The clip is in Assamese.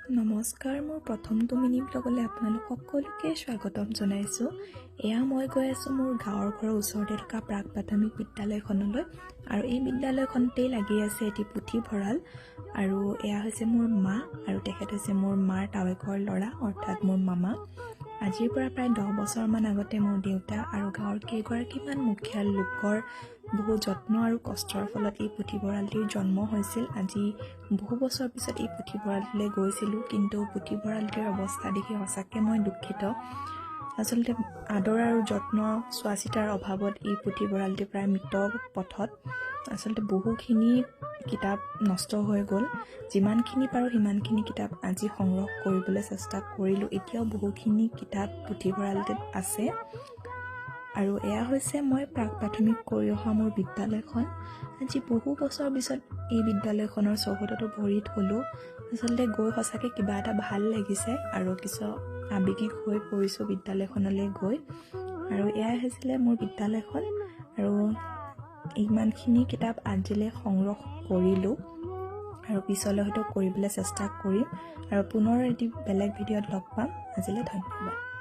নমস্কাৰ, মোৰ প্ৰথমটো মিনি ব্লগলৈ আপোনালোক সকলোকে স্বাগতম জনাইছোঁ। এয়া মই গৈ আছোঁ মোৰ গাঁৱৰ ঘৰৰ ওচৰতে থকা প্ৰাক প্ৰাথমিক বিদ্যালয়খনলৈ আৰু এই বিদ্যালয়খনতেই লাগি আছে এটি পুথিভঁৰাল। আৰু এয়া হৈছে মোৰ মা আৰু তেখেত হৈছে মোৰ মাৰ তাৱেকৰ ল'ৰা, অৰ্থাৎ মোৰ মামা। আজিৰ পৰা প্ৰায় 10 বছৰমান আগতে মোৰ দেউতা আৰু গাঁৱৰ কেইগৰাকীমান মুখিয়াল লোকৰ বহু যত্ন আৰু কষ্টৰ ফলত এই পুথিভঁৰালটিৰ জন্ম হৈছিল। আজি বহু বছৰ পিছত এই পুথিভঁৰালটোলৈ গৈছিলোঁ, কিন্তু পুথিভঁৰালটিৰ অৱস্থা দেখি সঁচাকৈ মই দুখিত। আচলতে আদৰ আৰু যত্ন, চোৱা চিতাৰ অভাৱত এই পুথিভঁৰালটি প্ৰায় মৃত পথত। আচলতে বহুখিনি কিতাপ নষ্ট হৈ গ'ল। যিমানখিনি পাৰোঁ সিমানখিনি কিতাপ আজি সংগ্ৰহ কৰিবলৈ চেষ্টা কৰিলোঁ। এতিয়াও বহুখিনি কিতাপ পুথিভঁৰালটোত আছে। আৰু এয়া হৈছে মই প্ৰাক প্ৰাথমিক কৰি অহা মোৰ বিদ্যালয়খন। আজি বহু বছৰ পিছত এই বিদ্যালয়খনৰ চৌহদতো ভৰি থলোঁ। আচলতে গৈ সঁচাকৈ কিবা এটা ভাল লাগিছে আৰু কিছু আৱেগিক হৈ পৰিছোঁ বিদ্যালয়খনলৈ গৈ। আৰু এয়াই হৈছিলে মোৰ বিদ্যালয়খন। আৰু ইমানখিনি কিতাপ আজিলৈ সংগ্ৰহ কৰিলোঁ আৰু পিছলৈ হয়তো কৰিবলৈ চেষ্টা কৰিম। আৰু পুনৰ এটি বেলেগ ভিডিঅ'ত লগ পাম। আজিলৈ ধন্যবাদ।